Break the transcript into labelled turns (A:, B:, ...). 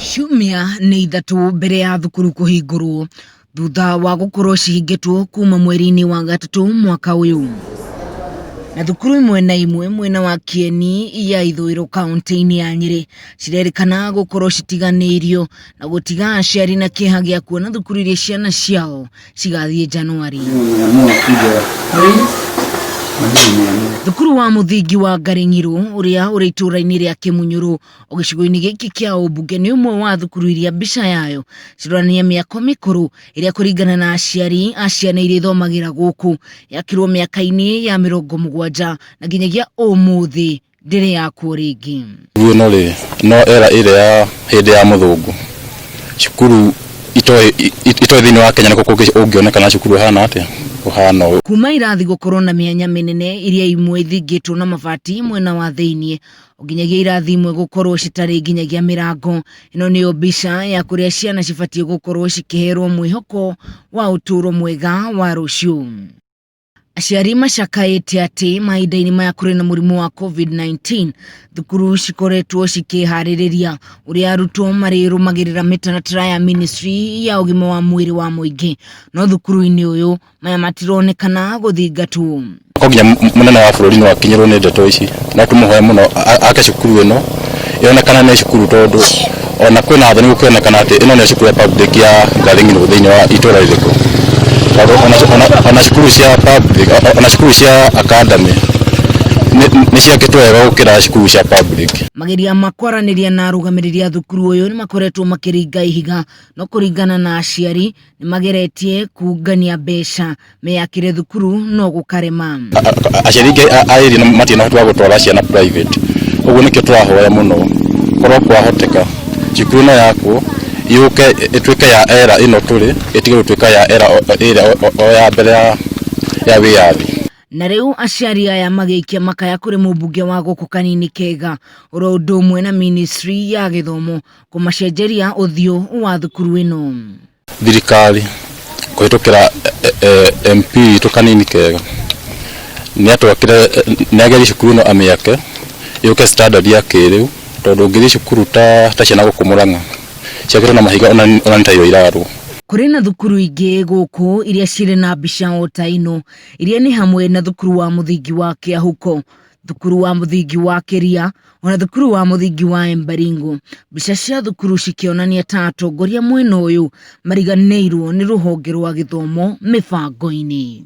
A: Ciumia nĩ ithatũ mbere ya thukuru kũhingũrwo thutha wa gũkorwo cihingĩtwo kuma mweri-inĩ wa gatatũ mwaka ũyũ. Na thukuru imwe na imwe mwena wa Kieni ya ithũĩro kaunti-inĩ ya Nyĩrĩ cirerĩkana gũkorwo citiganĩirio na gũtiga aciari na kĩeha gĩa kuona thukuru iria ciana ciao cigathiĩ Januari. Thukuru wa mũthingi wa Ngarĩng'irũ ũrĩa ũrĩ itũũra-inĩ rĩa Kĩmunyũrũ o gĩcigo-inĩ gĩkĩ kĩa ũmbunge nĩ ũmwe wa thukuru iria mbica yayo cironania mĩako mĩkũrũ ĩrĩa kũringana na aciari a ciana iria ithomagĩra gũkũ yakirwo mĩaka-inĩ ya 70 na nginyagia ũmũthĩ ndĩrĩ yakwo rĩngĩ.
B: Thukuru ĩno rĩ, no era ĩrĩa ya hĩndĩ ya mũthũngũ. Cukuru itoĩ itoĩ thĩinĩ wa Kenya nĩkũ kũngĩ ũngĩonekana cukuru ũhana atĩa? Ũhana ũũ.
A: Kuma irathi gũkorwo na mĩanya mĩnene iria imwe ithingĩtwo na mabati mwena wa thĩinĩ nginyagia irathi imwe gũkorwo citarĩ nginyagia mĩrango. Ĩno nĩyo mbica ya kũrĩa ciana cibatiĩ gũkorwo cikĩherwo mwĩhoko wa ũtũũro mwega wa rũciũ. Aciari macakaĩte atĩ mahinda-inĩ maya kũrĩ na mũrimũ wa COVID-19, thukuru cikoretwo cikĩharĩrĩria ũrĩa arutwo marĩrũmagĩrĩra mĩtaratara ya ministry ya ũgima wa mwĩrĩ wa mũingĩ, no thukuru-inĩ ũyũ maya matironekana gũthingatwo.
B: Ko nginya mũnene wa bũrũri no akinyĩrwo nĩ ndeto ici, no tũmũhoe mũno ake cukuru ĩno ĩronekana nĩ cukuru tondũ ona kwĩna thoni gũkĩonekana atĩ ĩno nĩyo cukuru ya public ya Ngarĩng'irũ thĩinĩ wa itũra rĩrĩkũ, tondũ ona cukuru cia public, ona cukuru cia academy nĩ ciakĩtwo wega gũkĩra cukuru cia public.
A: Mageria ma kwaranĩria na arũgamĩrĩri a thukuru ũyũ nĩ makoretwo makĩringa ihiga, no kũringana na aciari nĩ mageretie kũngania mbeca meyakĩre thukuru no gũkarema.
B: Aciari aingĩ a area ĩno matirĩ na ũhoti wa gũtwara ciana private, ũguo nĩkĩo tũrahoya mũno korwo kwahoteka cukuru ĩno yakwo yũke ĩtuĩke ya era ĩno tũrĩ, ĩtige gũtuĩka ya era ĩrĩa o ya mbere ya wĩyathi.
A: Na rĩu aciari aya magĩikia makaya kũrĩ mũmbunge wa gũkũ Kanini Kega oro ũndũ ũmwe na ministry ya gĩthomo kũmacenjeria ũthiũ wa thukuru ĩno.
B: Thirikari kũhĩtũkĩra MP witũ Kanini Kega nĩ atwakĩre, nĩ agerie cukuru ĩno amĩake yũke standard ya kĩrĩu, tondũ ũngĩthiĩ cukuru ta ciana gũkũ Mũrang'a ciakĩtwo na mahiga ona nĩ tairo irarwo.
A: Kũrĩ na thukuru ingĩ gũkũ iria cirĩ na mbica o ta ĩno, iria nĩ hamwe na thukuru wa mũthingi wa Kĩahuko, thukuru wa mũthingi wa Kĩria, ona thukuru wa mũthingi wa Embaringo. Mbica cia thukuru cikĩonania ta atongoria mwena ũyũ mariganĩirwo nĩ rũhonge rwa gĩthomo mĩbango-inĩ.